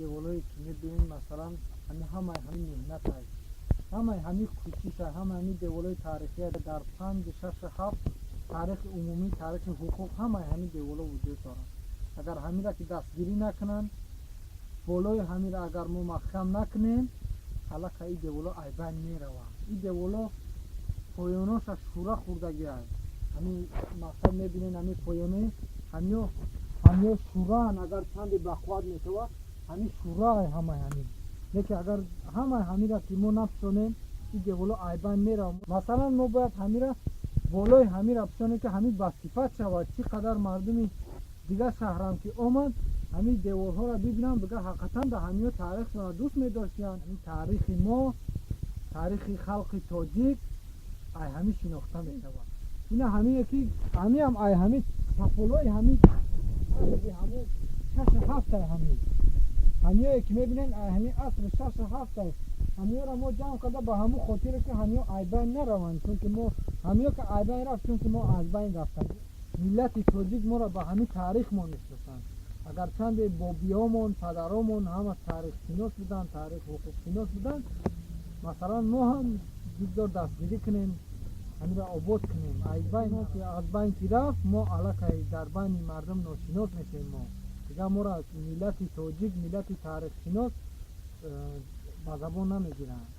Деволое ки мебинем, масалан, ҳами ҳамаи ҳамин меҳнатай, ҳамаи ҳамин кӯшиша, ҳамаи ҳамин деволои таърихия дар панҷ, шашу ҳафт, таърихи умумӣ, таърихи ҳуқуқ, ҳамаи ҳамин деволо вуҷуд доранд. Агар ҳамира ки дастгирӣ накунанд, болои ҳамира агар мо маҳкам накунем, аллакай и деволо айбайн мераванд. И деволо поёноша шӯра хӯрдагиай. Ҳамин мақсад мебинен, ҳамин поёне ҳамиё шӯраан. Агар чанде бақувват мешавад, ҳамин шӯраай ҳамаи ҳамин. Лекин агар ҳамаи ҳамира ки мо напӯшонем, и деволо айбайн меравад. Масалан, мо бояд ҳамира, болои ҳамира пӯшонем, ки ҳамин басифат шавад. Чӣ қадар мардуми дигар шаҳрам ки омад, ҳамин деворҳоро бибинанд, бига: «Ҳақиқатан да ҳамиё таърихшонро дӯст медоштиянд». Ҳамин таърихи мо, таърихи халқи тоҷик ай ҳамин шинохта мешавад. Ина ҳамине ки ҳамиам ай ҳамин сафолҳои ҳамин ҳамун шашу ҳафтай, ҳамин ҳамиёе ки мебинен, ай ҳамин асри шашу ҳафтай. Ҳамиёро мо ҷамъ карда ба ҳамун хотире, ки ҳамиё айбайн нараванд, чунки мо ҳамиё ки айбайн рафт, чунки мо аз байн рафтем. Миллати тоҷик моро ба ҳамин таърих мо мешиносанд. Агарчанде бобиёмон, падаромон ҳама таърихшинос буданд, таърих ҳуқуқшинос буданд, масалан, мо ҳам бигзор дастгирӣ кунем, ҳаминро обод кунем. Айбайн аз байн ки рафт, мо аллакай дар байни мардум ношинос мешавем. Мо дигар моро миллати тоҷик, миллати таърихшинос ба забон намегиранд.